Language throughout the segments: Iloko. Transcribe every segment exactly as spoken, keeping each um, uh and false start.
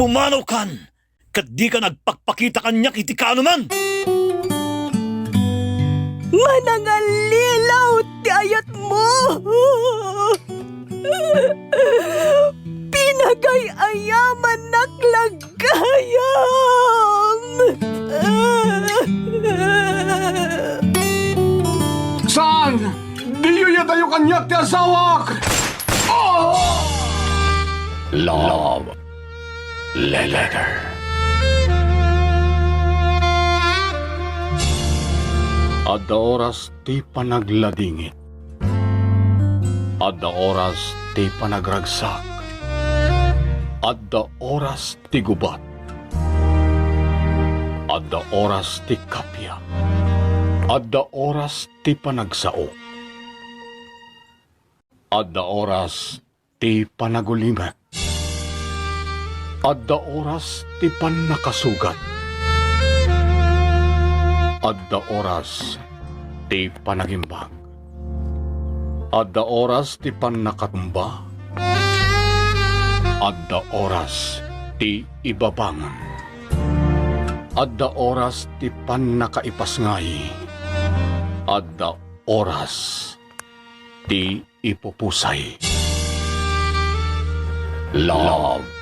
Pumanaw kan, ket dika agpakpakita kaniak iti kaanoman. Manangallilaw ti ayatmo. Pinagay-ayamannak la gayam. Saan? Diyo iyadayo kaniak ti asawak! Ah! Love Letter. Adda oras ti panagladingit. Adda oras ti panagragsak. Adda oras ti gubat. Adda oras ti kappia. Adda oras ti panagsao. Adda oras ti panagulimek. Adda oras ti pannakasugat. Adda oras ti panagimbag. Adda oras ti pannakatumba. Adda oras ti ibabangon. Adda oras ti pannakaipasngay. Adda oras ti ipupusay. Love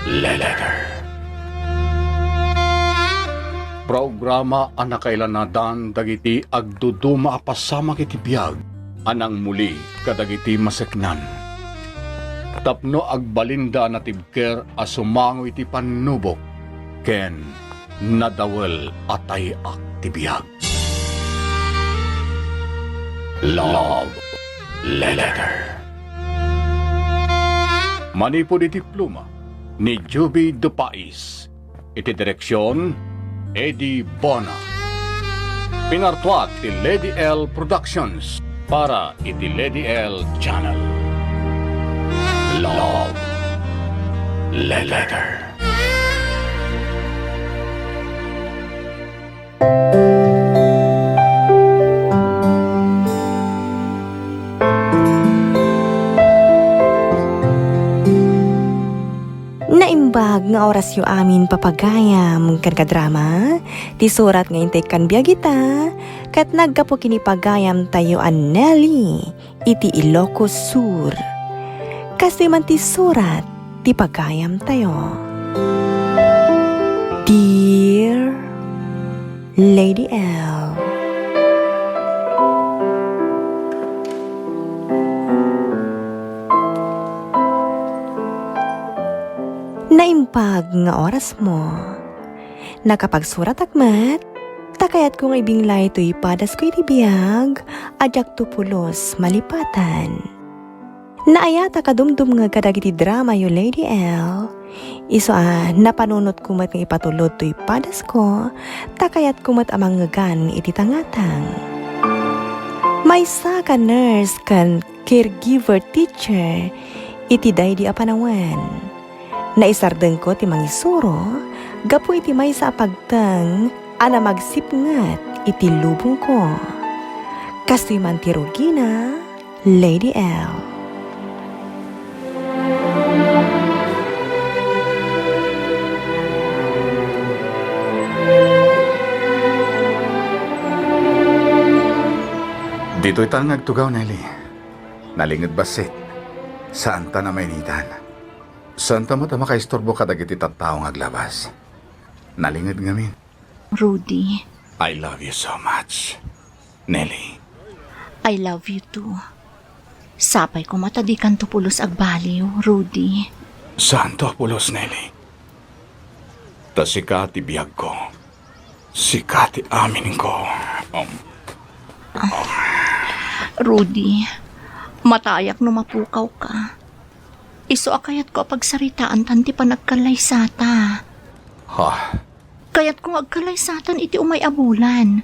Letter. Programa a nakailanadan dagiti agduduma a pasamak iti biag a nangmuli kadagiti maseknan. Tapno agbalinda a natibker a sumango iti pannubok ken nadawel a tay-ak ti biag. Love Letter. Manipud iti pluma ni Juby de Pais, iti direksion, Eddie Bona. Pinartuat ti Lady L Productions para iti Lady L Channel. Love Letter. Naimbag nga orasyo amin, papagayam ken kadrama, ti surat nga inted kan biag ita, ket naggapu ken ni pagayamtayo a Nelly iti Ilocos Sur. Kastoy man ti surat ti pagayamtayo. Dear Lady L, naimbag nga orasmo. Nakapagsuratak met, ta kayatko nga ibinglay toy padasko iti biag a diakto pulos malipatan. Naayatak a dumdumngeg kadagiti dramayo, Lady L. Isu a napanunotko met nga ipatulod toy padasko, ta kayatko met a mangngegan iti tangatang. Maysak a nurse ken caregiver teacher iti daydi a panawen. Naisardengko ti mangisuro gapu iti maysa a pagteng a namagsipnget iti lubongko. Kastoy man ti rugina, Lady L. Ditoy ta nga agtugaw, Nelly. Nalinged bassit. Saanta a mainitan. Saanta met a makaisturbo kadagiti tattao nga aglabas. Nalinged ngamin. Rudy. I love you so much, Nelly. I love you too. Sapay koma ta dikanto pulos agbaliw, Rudy. Saanto a pulos, Nelly. Ta sika ti biagko. Sika ti aminko. Um, Rudy, matayak no mapukawka. Isu a kayatko a pagsaritaantan ti panagkallaysata. Ha? Kayatko nga agkallaysatan iti umay a bulan.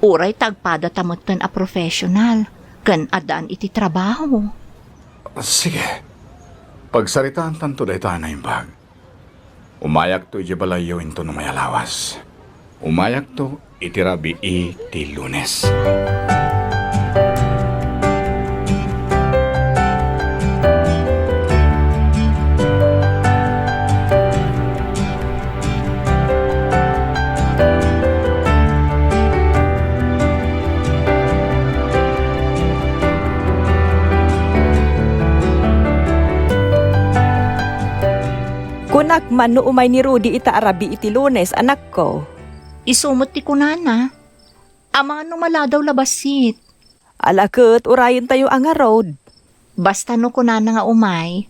Uray ta agpadata metten a professional ken addaan iti trabaho. Sige. Pagsaritaantanto dayta a naimbag. Umayakto idiay balayyo inton umay a lawas. Umayakto iti rabii ti Lunes. Mano umay ni Rudy ita a rabii iti Lunes, anakko? Isu met ti kunana. Amangan no maladaw la bassit. Ala ket urayentayo a ngarud. Basta no kunana nga umay,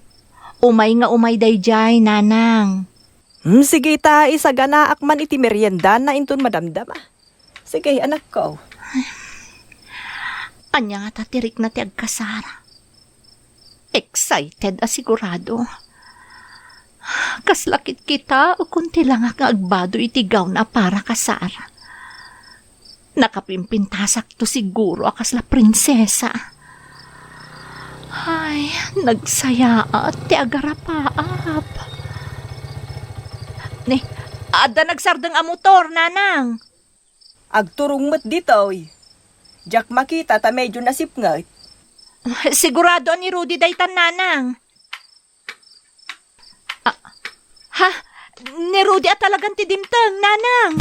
umay nga umay daydiay, nanang. Hmm, sige ta, isaganaak man iti meriendana inton madamdama. Sige, anakko. Ania ngata ti rikna ti agkasar? Excited a sigurado. Kasla kitkitaekon ti langak nga agbado iti gown a para kasar. Nakapimpintasakto siguro a kasla prinsesa. Ay, nagsayaat ti agarapaap. Ni, adda nagsardeng a motor, nanang. Agturong met ditoy. Diak makita ta medyo nasipnget. Sigurado a ni Rudy daytan, nanang. Ah, ha? Ni Rudy a talagan ti dimteng, nanang.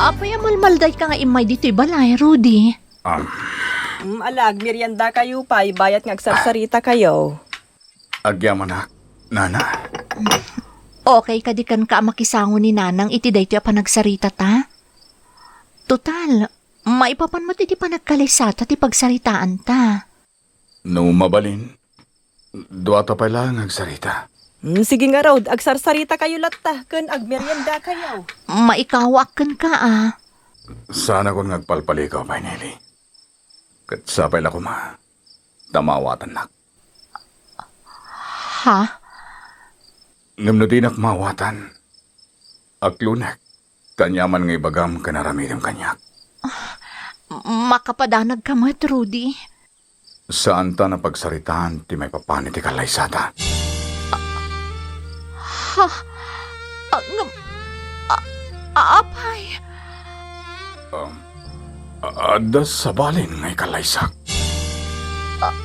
Apay a malmaldayka nga immay ditoy balay, Rudy? Um. Mm, ala, agmeriendakayo pay, bayat nga agsarsarita kayo. Agyamanak, nana. Okay kadi kenka a makisango ni nanang iti daytoy a panagsaritata? Total, maipapan met iti panagkalaysata ti pagsaritaanta. No mabalin, duata pay laeng nga agsarita. Hmm, sige ngarud, agsarsarita kayo latta, ken agmerienda kayo. Maikawaak kenka, a. Saanakon nga agpalpalikaw pay, Nelly. Ket sapay la koma ta maawatannak. Ha? Ngem no dinak maawatan, aklonek, ta aniaman nga ibagam ken aramidem kaniak. Makapadanagka met, Rudy. Saanta a pagsaritaan ti maipapan iti kallaysata. Ha? Ah, ngem, a-, a-, apay? Um, a-, adda sabalin nga ikallaysak. Ah,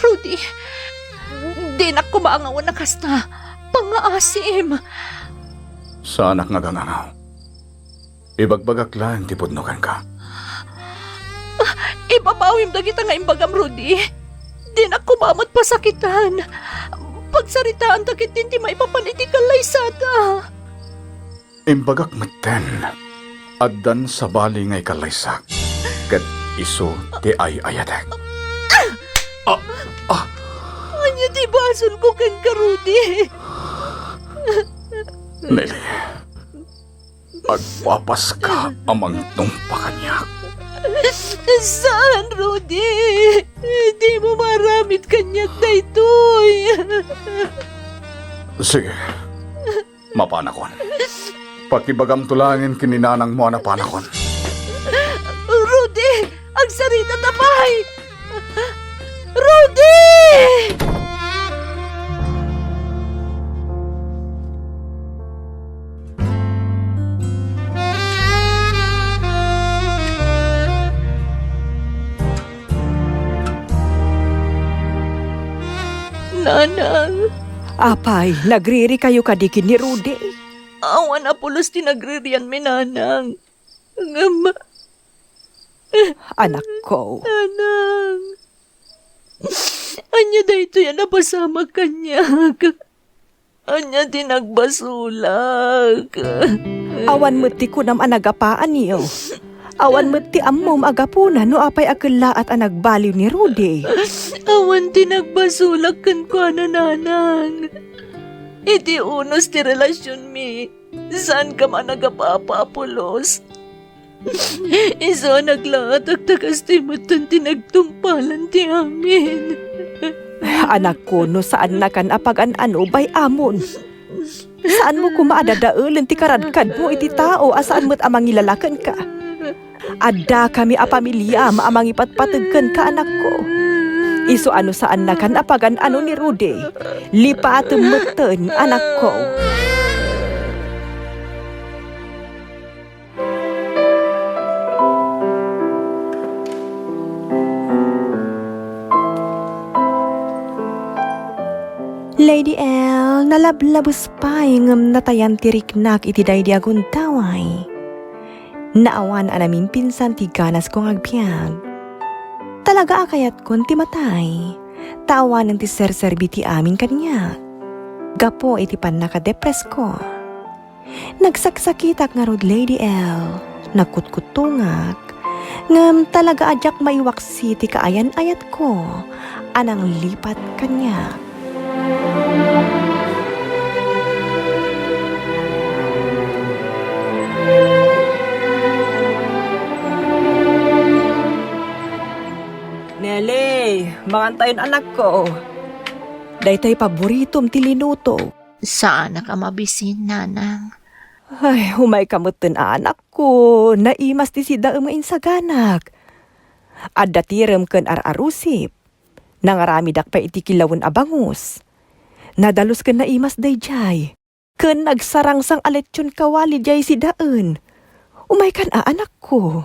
Rudy, dinak koma angawen a kasta. Pangngaasim. Saanak nga agangangaw. Ibagbagak laeng ti pudno kenka. Ibabawim dagita nga imbagam, Rudy. Dinak koma met pasakitan. Pagsaritaanta ketdin ti maipapan iti kallaysata. Imbagak metten, addan sabali nga ikallaysak, ket isu ti ay-ayatek. Ah, ah. Ania ti basolko kenka, Rudy? Nelly, agpapaska a mangtungpa kaniak. Saan, Rudy? Dimo maaramid kaniak daytoy. Sige. Mapanakon. Pakibagamto laengen ken ni nanangmo a napanakon. Rudy! Agsaritata pay! Rudy! Nanang. Apay, nagririkayo kadi ken ni Rudy? Awan a pulos ti nagririanmi, Nanang. Ngem, Anakko. Nanang. Ania daytoy a napasamak kaniak? Ania ti nagbasolak? Awan met ti kunam a nagapaanyo. Awan met ti ammom a gapuna no apay a kellaat a nagbaliw ni Rudy. Awan ti nagbasolak kenkuana, Nanang. Iti unos ti relasionmi, saankam a nagapapa a pulos. Isu a naglaatak ta kastoy metten ti nagtungpalan ti amin. Anakko, no saannakan a pagan-ano, bay-amon. Saanmo koma a dadaelen ti karadkadmo iti tao a saan met a mangilala kenka. Addakami a pamiliam a mangipatpateg kenka, anakko. Isu a no saannakan a pagan-ano ni Rudy, lipatem metten, anakko. Lady L, nalablabes pay ngem natayan ti riknak iti daydi a gundaway. Naawan a namimpinsan ti ganasko nga agbiag. Talaga a kayatkon ti matay, ta awanen ti serserbi ti amin kaniak. Gapu iti pannakadepresko. Nagsaksakitak ngarud, Lady L. Nagkutkuttungak, ngem talaga a diak maiwaksi ti kaayan-ayatko a nanglipat kaniak. Nelly, mangantayon, anakko. Daytay paboritom ti linuto. Saanak a mabisin, nanang. Ay, umayka metten, anakko. Naimas ti sidaem nga insaganak. Adda tirem ken ar-arusip. Nangaramidak pay iti kilawen a bangus. Nadalus ken naimas daydiay. Ken nagsarangsang a lechion kawali diay sidaen. Umaykan a, anakko.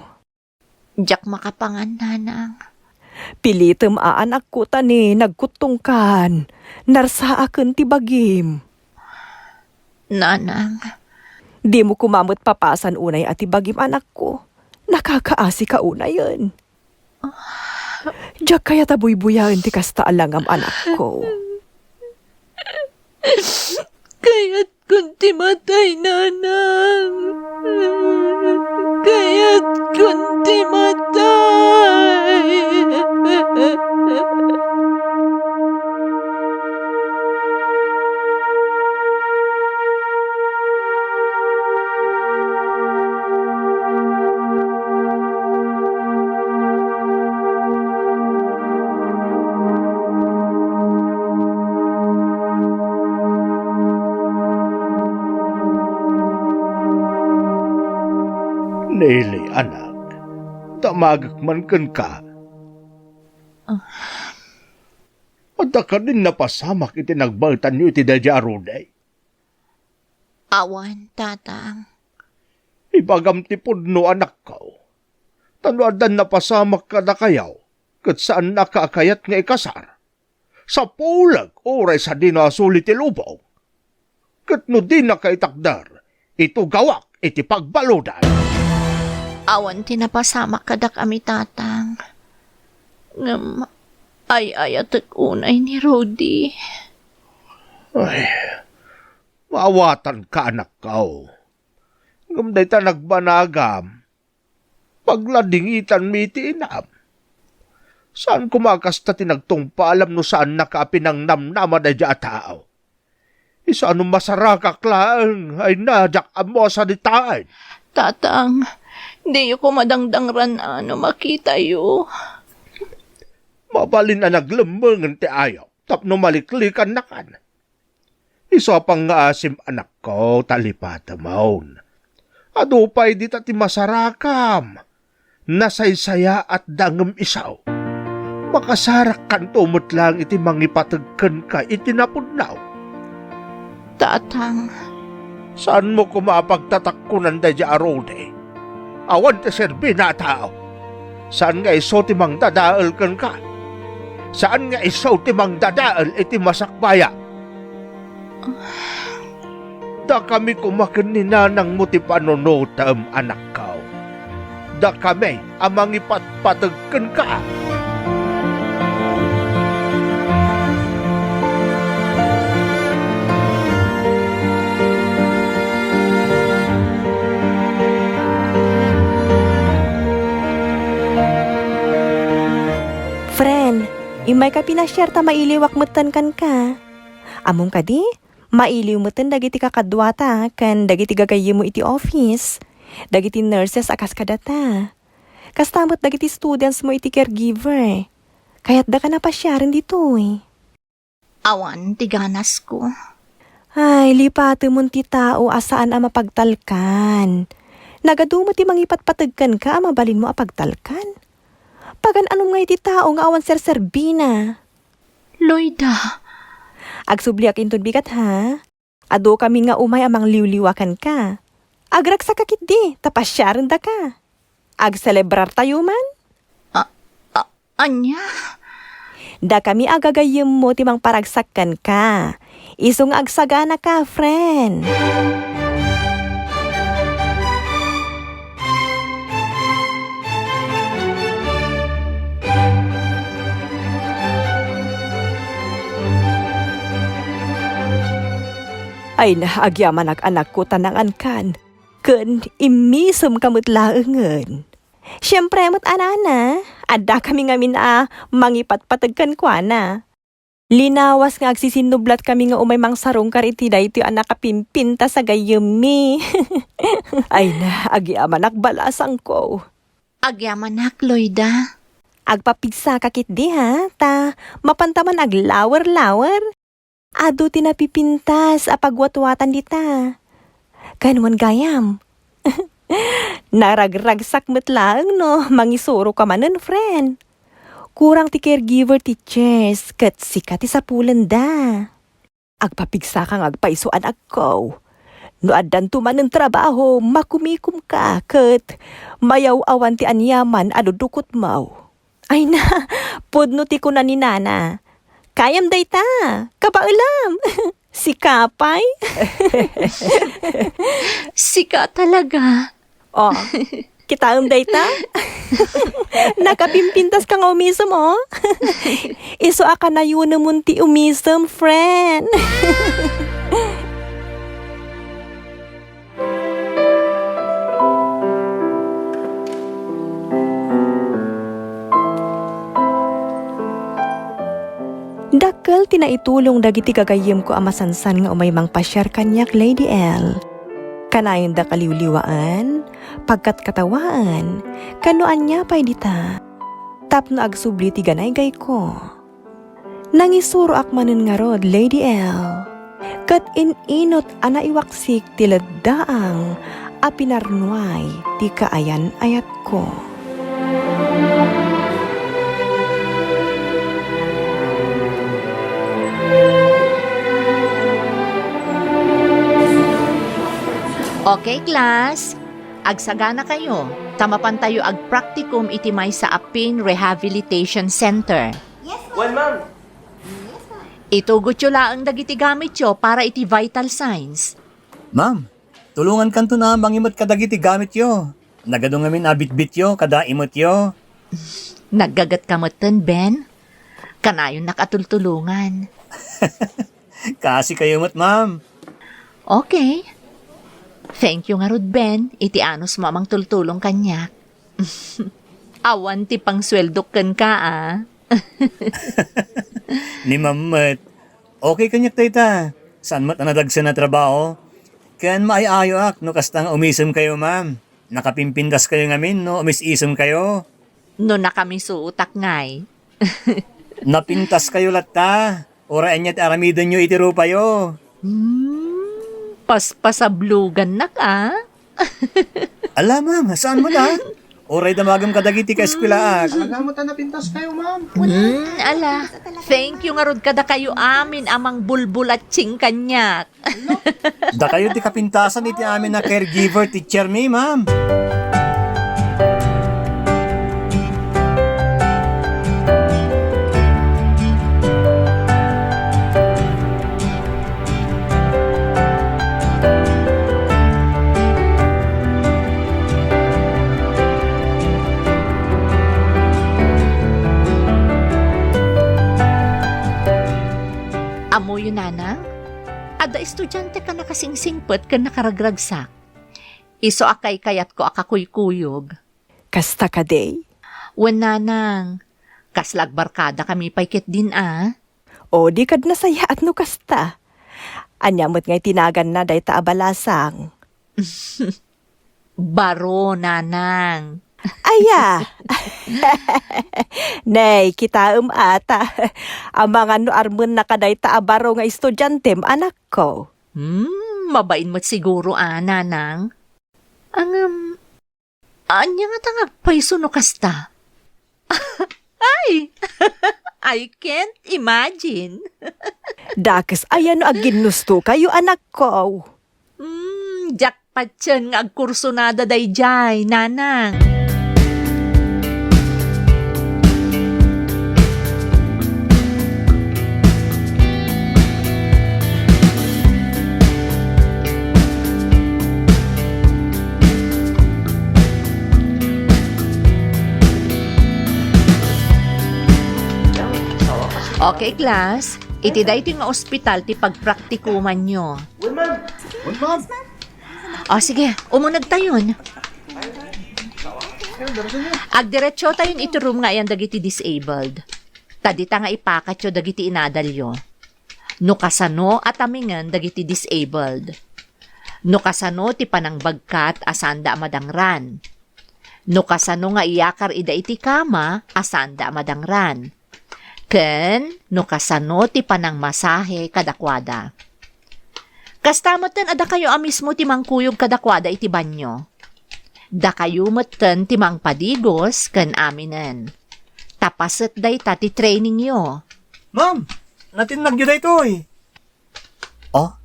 Diak makapangan, nanang. Pilitem a, anakko, ta ni nagkuttongkan. Narsaaken ti bagim. Nanang. Dimo koma met papasan unay a ti bagim, anakko. Nakakaasika unayen. Diak kayat a buybuyaen ti kasta a langam, anakko. Kayatkon ti matay, nanang. Kayatkon ti matay. Nelly, anak, damagek man kenka. Ah. Adda kadin napasamak iti nagbaetanyo iti daydiay a Rudy? Awan, tatang. Ibagam ti pudno, anakko. Ta no addan napasamak kadakayo, ket saannaka a kayat nga ikasar, sapuleg uray sadino a suli ti lubong. Ket no dinaka itakder, itugawak iti pagbaludan. Awan ti napasamak kadakami, tatang. Ngem ay-ayatek unay ni Rudy. Ay, maawatanka, anakko. Ngem dayta nagbanagam, pagladingitanmi iti inam. Saan koma a kasta ti nagtungpalam no saannaka a pinangnamnama daydiay a tao. Isu a no masarakak laeng, ay na, diak ammo a saritaen. Tatang, diyo koma dangdangran a no makitayo. Mabalin a naglemmengen ti ayok tapno maliklikannakan. Isu a pangngaasim, anakko, ta lipatemon. Adu pay dita ti masarakam. Nasaysayaatda ngem isu. Makasarakkanto met laeng iti mangipateg kenka iti napudno. Tatang. Saanmo koma a pagtatakkonan daydiay a Rudy? Awan ti serbina a tao. Saan nga isu ti mangdadael kenka. Saan nga isu ti mangdadael iti masakbayam. Dakami koma ken ni nanangmo ti panunotem, anakko. Dakami a mangipatpateg kenka. Friend, immayka pinasiar ta mailiwak metten kenka. Ammom kadi, mailiw metten dagiti kakaduata ken dagiti gagayyemmo iti office, dagiti nurses a kas kadata. Kasta met dagiti students mo iti caregiver. Kayatdaka a pasiaren ditoy. Awan ti ganasko. Ay, lipatemon ti tao a saan a mapagtalkan. Nagadu met ti mangipatpateg kenka a mabalinmo a pagtalkan. Pagan-anom ngay ti tao nga awan serserbina. Loida. Agsubliak inton bigat, ha? Adu kami nga umay a mangliwliwa kenka. Agragsakka ketdi, ta pasiarendaka. Agselebrartayo man? A-, a-, ania? Dakami a gagayyemmo ti mangparagsak kenka. Isu nga agsaganaka, friend. Ay na, agyamanak, anakko, ta nangankan. Ken immisemka met laengen. Siempre met, a nana, addakami ngamin a mangipatpateg kenkuana. Linawas nga agsisinnublatkami nga umay mangsarungkar iti daytoy a nakapimpintas a gayyemmi. Ay na, agyamanak, balasangko. Agyamanak, Loida. Agpapigsaka ketdi, ha? Ta mapanta man aglawer-lawer. Adu ti napipintas a pagwatwatan dita. Ken wen gayam, naragragsak met laeng no mangisuroka manen, friend. Kurang ti caregiver teachers ket sika ti sapulenda. Agpapigsaka nga agpayso, anakko. No addanto manen trabaho, makumikomka ket mayaw-awan ti aniaman a dudukotmo. Ay na, pudno ti kuna ni nana. Kayam dayta, kabaelam. Sika pay. Sika talaga. Oh, kitaem dayta? Nakapimpintaska nga umisem, oh. Isu a kanayunemon ti umisem, friend. Dakkel ti naitulong dagiti gagayyemko a masansan nga umay mangpasiar kaniak, Lady L. Kanayondak a liwliwaen, pagkatkatawaen, ken no ania pay dita, tapno agsubli ti ganaygayko. Nangisuroak manen ngarud, Lady L, ket in-inut a naiwaksik ti leddaang a pinarnuay ti kaayan-ayatko. Okay, class. Agsaganakayo, ta mapantayo agpraktikum iti maysa a pain rehabilitation center. Wen, ma'am. Itugotyo laeng dagiti gamityo para iti vital signs. Ma'am, tulongankanton a mangimet kadagiti gamityo. Nagadu ngamin a bitbityo kada imetyo. Naggagetka metten, Ben. Kanayonnak a tultulongan. Kaasikayo met, ma'am. Okay. Thank you ngarud, Ben, iti anusmo a mangtultulong kaniak. Awan ti pangsueldok kenka, a. Ni ma'am met, okay kaniak dayta. Saan met a nadagsen a trabaho. Ken maay-ayoak no kasta nga umisemkayo, ma'am. Nakapimpintaskayo ngamin no umis-isemkayo. No nakamisuotak ngay. Napintaskayo latta. Uray ania ti aramidenyo iti rupayo? Hmm, paspasablogannak, a. Ala, ma'am, saan met, a? Uray damagem kadagiti kaeskuelaak. Talaga met a napintaskayo, ma'am. Hmm, ala. Thank you ngarud kadakayo amin a mangbulbulatsing kaniak. Dakayo ti kapintasan iti amin a caregiver teachermi, ma'am. Ammoyo, nanang, adda estudiantek a nakasingsingpet ken nakaragragsak. Isu a kaykayatko a kakuykuyog. Kasta kadi? Wen, nanang, kasla agbarkadakami pay ketdin, a. O, di kad nasayaat no kasta. Ania met ngay ti naganna dayta a balasang? Baro, nanang. Aya! Nay, kitaem ata. Amangan no armenna kadayta a baro nga estudiantem, anakko. Hmm, mabain met siguro, a, nanang. Ngem, ania ngata nga agpayso no kasta? Ay! I can't imagine. Dakes aya no agginnustokayo, anakko. Hmm, diak patien nga agkursunada daydiay, nanang. Okay, class. Iti daytoy nga ospital ti pagpraktikumanyo. Wen, ma'am. O sige, umunegtayon. Agdiretsotayon iti room nga ayan dagiti disabled. Ta dita nga ipakatyo dagiti inadalyo. No kasano a tamingen dagiti disabled. No kasano ti panangbagkat a saanda a madangran. No kasano nga iyakar ida iti kama a saanda a madangran. Ken no kasano ti panangmasahe kadakuada. Kasta metten a dakayo a mismo ti mangkuyog kadakuada iti banyo. Dakayo metten ti mangpadigos ken aminen. Ta paset dayta ti trainingyo. Ma'am, natinnagyo daytoy. Oh?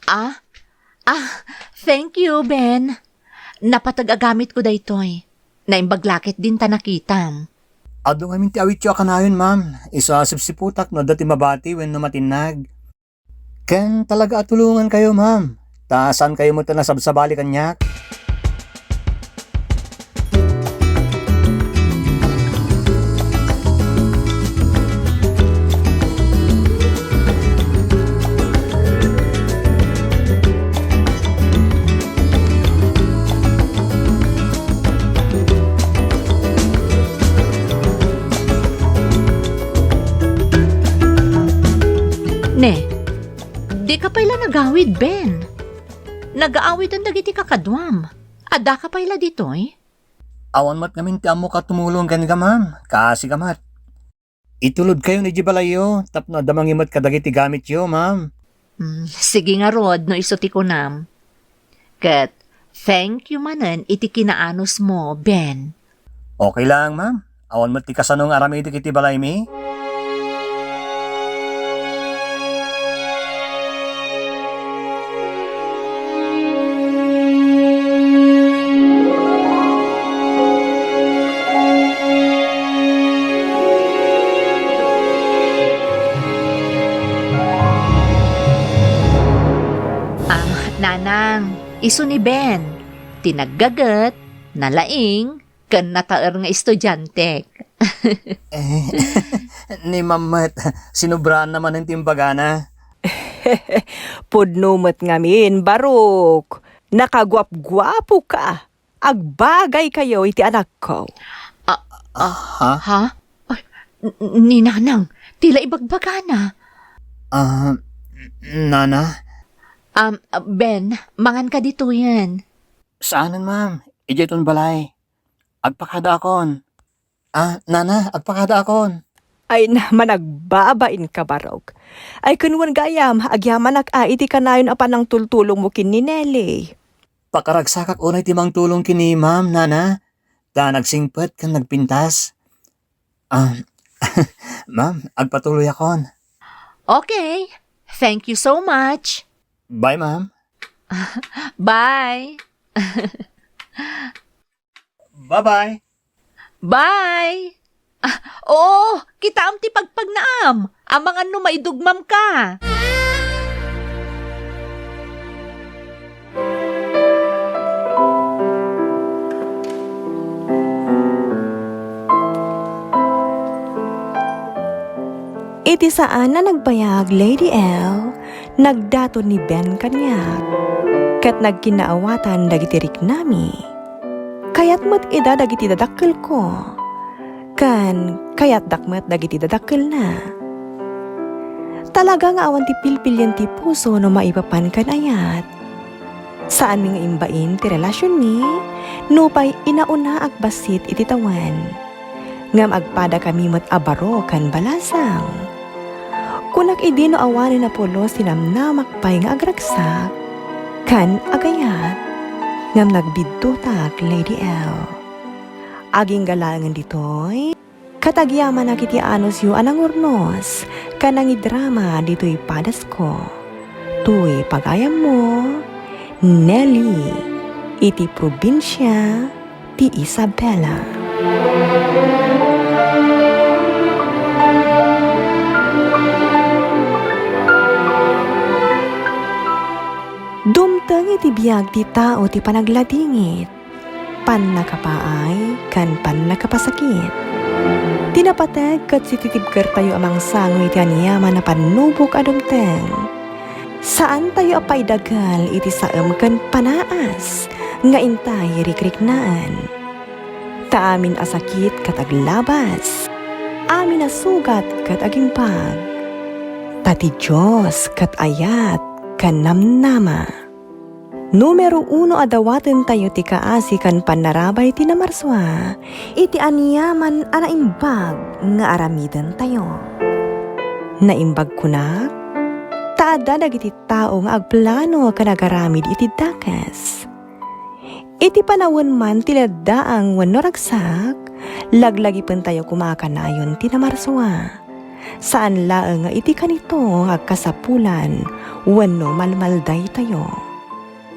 Ah? Ah, thank you, Ben. Napateg a gamitko daytoy. Naimbag la ketdin ta nakitam. Adu ngamin ti awityo a kanayon, ma'am. Isu a sipsiputak no adda ti mabati wenno matinnag. Ken talaga a tulongankayo, ma'am. Ta saankayo met a nasabsabali kaniak? Ne, dika pay la nagawid, Ben. Nagaawiden dagiti kakaduam. Addaka pay la ditoy? Awan met ngamin ti ammok a tumulong kenka, ma'am. Kaasika met. Itulodkayon idiay balayyo tapno adda mangimet kadagiti gamityo, ma'am. Mm, sige ngarud no isu ti kunam. Ket thank you manen iti kinaanusmo, Ben. Okay lang, ma'am. Awan met ti kasano nga aramidek iti balaymi. Ah, Nanang, isu ni Ben, ti naggaget, nalaing, ken nataer nga estudiantek. Eh, ni Ma'am met, sinubraanna manen ti imbagana. Pudno met ngamin, Barok. Nakaguapguapoka. Agbagaykayo iti anakko. Ah, ah, ha? Ha? Ay, n-, ni Nanang, ti la ibagbagana. Ah, Nana? Um, Ben, manganka ditoyen. Saanen, ma'am. Idiay ton balay. Agpakadaakon. Ah, Nana, agpakadaakon. Ay, na, managbabainka, Barok. Ay, kunwan gayam, agyamanak a iti kanayon a panangtultulongmo ken ni Nelly. Pakaragsakak unay ti mangtulong ken ni Ma'am, Nana, ta nagsingpet ken nagpintas. Ah, Ma'am, agpatuloyakon. Okay. Thank you so much. Bye, Ma'am. Bye. Bye-bye. Bye! Ah, oo, kitaem ti pagpagnaam. Amangan no maidugmamka. Iti saan a nagbayag, Lady L, nagdaton ni Ben kaniak, ket nagkinnaawatan dagiti riknami. Kayat met ida dagiti dadakkelko, ken kayatdak met dagiti dadakkelna. Talaga nga awan ti pilpilien ti puso no maipapan ken ayat. Saanmi nga imbain ti relasionmi, nupay inauna a bassit iti tawen. Ngem agpadakami met a baro ken balasang. Kunak idi no awanen a pulos ti namnamak pay nga agragsak ken agayat, ngem nagbiddutak, Lady L. Agingga laengen ditoy, ket agyamanak iti anusyo a nangurnos ken nangidrama ditoy padasko. Toy pagayammo, Nelly, iti probinsia ti Isabela. Dumteng iti biag ti tao ti panagladingit, pannakapaay, ken pannakapasakit. Ti napateg ket sititibkertayo a mangsango iti aniaman a pannubok a dumteng. Saantayo a paidagal iti saem ken panaas nga intay rikriknaan. Ta amin a sakit ket aglabas, amin a sugat ket agimbag. Ta ti Dios ket ayat ken namnama. Numero uno a dawatentayo ti kaasi ken pannarabay ti namarsua iti aniaman a naimbag nga aramidentayo. Naimbag kunak, ta adda dagiti tao nga agplano ken agaramid iti dakes. Iti panawen man ti laddaang wenno ragsak, laglagipentayo koma a kanayon ti namarsua. Saan laeng nga iti kanito nga agkasapulan wenno malmaldaytayo.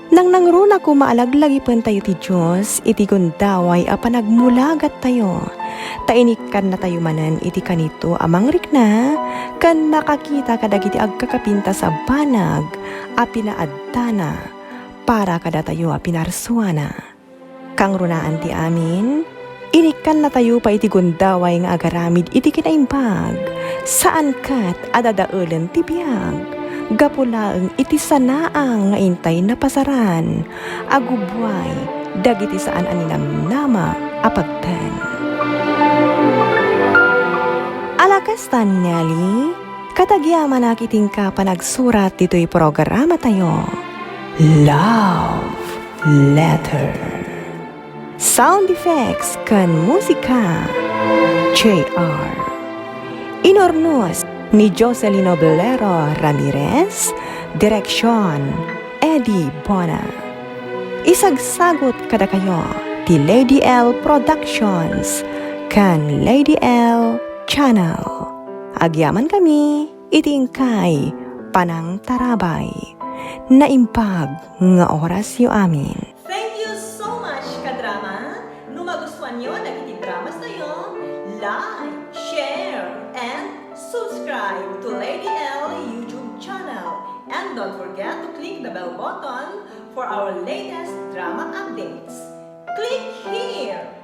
Nangnangruna koma a laglagipentayo ti Dios iti gundaway a panagmulagattayo, ta inikkannatayo manen iti kanito a mangrikna ken makakita kadagiti agkakapintas a banag a pinaaddana para kadatayo a pinarsuana. Kangrunaan ti amin, inikkannatayo pay iti gundaway nga agaramid iti kinaimbag, saan ket a dadaelen ti biag, gapu laeng iti sanaang nga intay napasaran, agubbuay dagiti saan a ninamnama a pagtan. Ala kastan, Nelly, ket agyamanak iti inka panagsurat ditoy programatayo. Love Letter. Sound effects ken musika, J R. Inurnos ni Jocelyn Oblero Ramirez, direksyon, Eddie Bona. Isagsagut kadakayo ti Lady L Productions ken Lady L Channel. Agyamankami iti inkay panangtarabay. Naimbag nga orasyo amin. Thank you so much, kadrama! No magustuanyo dagiti dramas tayo, like, share, and subscribe to Lady L YouTube channel. And don't forget to click the bell button for our latest drama updates. Click here!